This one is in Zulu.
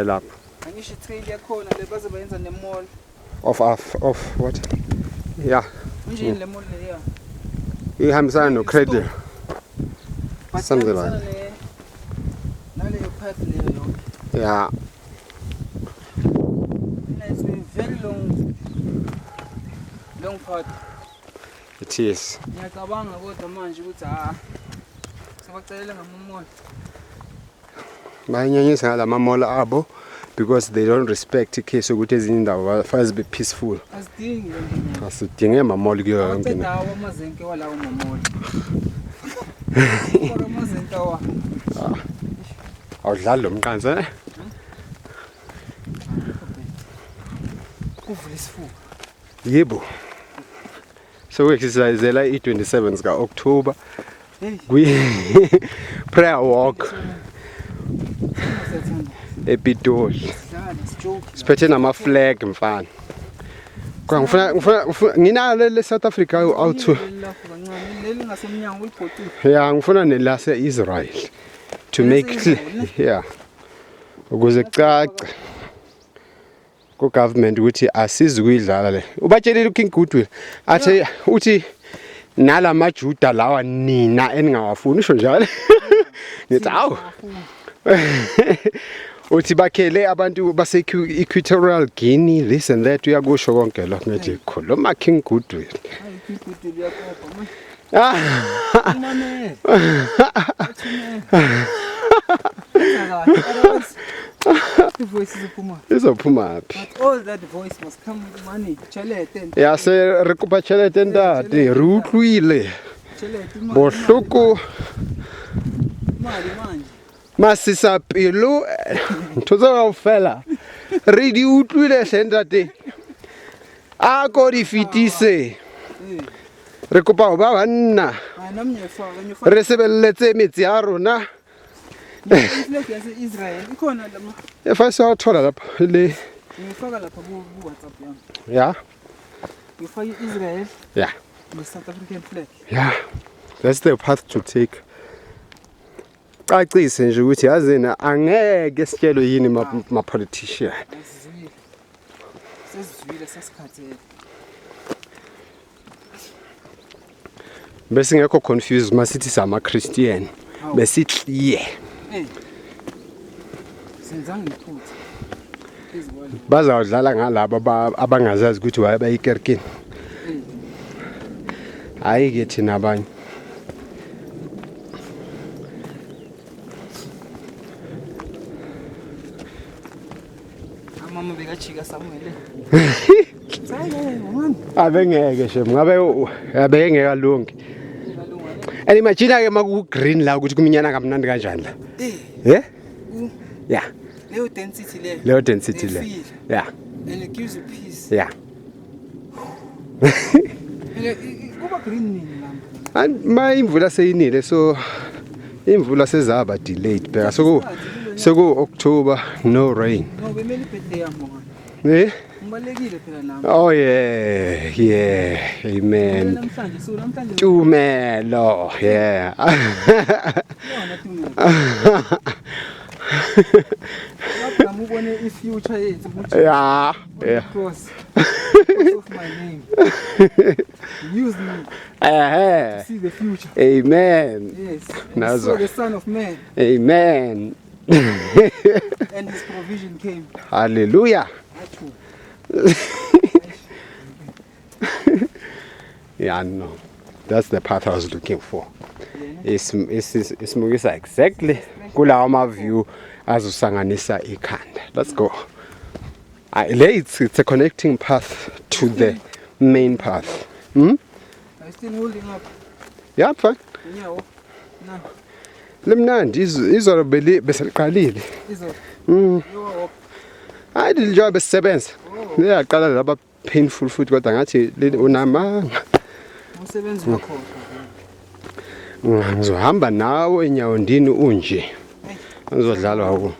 Lapho. Angisho i-trail yakhona le baze bayenza ne-mall. Of what? Yeah. Kunjini le mall leya? Ihambisana no credit. But Something like ihambisana naleyo path leyo yonke. Yeah. Mina it's been very long long path. It is. Ngiyacabanga kodwa manje ukuthi ah sebacelela ngama-mall. Bayanyenyisa ngalama mall abo because they don't respect icase ukuthi ezinye indawo fanele zibe peaceful. Asidingi le nto. Asidinge ama-mall kuyo yonke. Awaqeda awo amazenke walawo ma-mall. Faka amazenke awa. Awudlali lo mqansa, eh? Kuvula isifuba. Yebo. So exercisela i-27 zika October Hey, kwi prayer walk siyathanda. ePitoli. Sidlale, sijoke. Siphethe nama flag, mfana. Kwa ngifuna nginalo le South Africa out. Leli lakho kancane, leli ngasemnyango uligoqile. Yeah, ngifuna nelase Israel to make clear, yeah. Ukuze kucace ku government ukuthi asizi kuyidlala le. Ubatshelile uKing Goodwill athi uthi nalamaJuda lawa nina eningawafuni, usho njalo. Ngithi awu. Uthi bakhele abantu base Equatorial Guinea, this and that, uyakusho konke lokho. Ngithi khuluma, King Goodwill. Hayi, igudulu uyakopa manje. Ah. Umamele. Uthumele. Yenza kahle, otherwise i-voice izophuma. Izophuma phi? But all that voice must come with money. Tjhelete. Ya se re kopa tjhelete, ntate, re utlwile Tjhelete. Imali, bohloko imali manje. Masisa pelo, ntho tse kaofela re di utlwile hle, ntate, a ko di fetise. Eh. Re kopa ho ba banna. Hayi, nami ngiyayifaka, ngiyifaka. Re sebeletse metse ya rona. I-flag yase-Israel ikhona lama. E fa sewathola lapha le. Ngiyifaka lapha ku WhatsApp yami. Ya. Ngifaka i-Israel ne-South African flag. Yeah, that's the path to take. Cacise nje ukuthi yazini angeke sitshelwe yini ma politician. Asizwile. Sesizwile, sesikhathele. Bese ngekho confused masithi sama Christian. Hawu. Besi clear. Hey. Senzanga iphutha. Phezu kwalo. Bazawudlala ngalabo abangazazi ukuthi waye bayikerkini. Hayi ke thina abanye. Amama bekajika Samuel. Hayi, mama. Abengeke shem ngabe abengeke alungi. Kalunga. And imagine ke maku green la ukuthi kuminyana kamnandi kanjani la. Eh, Eh? Yeah, leyo density leyo. Leyo density le. Feel. And it gives you peace. Phela kuba green nini lapho? And ma imvula seyinile, so imvula sezaba delayed, bheka soku October, no rain. No, bemele ibirthday yami ngani. Eh? Ngibalekile phela nami. Oh yeah. Amen. Namhlanje, so namhlanje Tumelo. Yeah. yona tumelo. Lapho nami ubone i-future yethu ukuthi on the cross. Because of my name. Use me to see the future. Amen. Yes. And Nazo. saw the Son of Man Amen. and his provision came. Hallelujah. Achu. Yeah, no. That's the path I was looking for. Yena. Isimukisa exactly kulawo ma view azosanganisa ikhanda. Let's go. Le it's a connecting path to the main path. Are you still holding up? Yeah, I'm fine. Unyawo. Na, Limnandi izolo bese liqalile. izolo. You walk. Hayi, njengoba besisebenza. Oh, Liyaqala laba painful futhi kodwa ngathi unamanga. Umsebenzi wakho. Ngizohamba nawe enyawondini unje. Ngizodlalwa ku.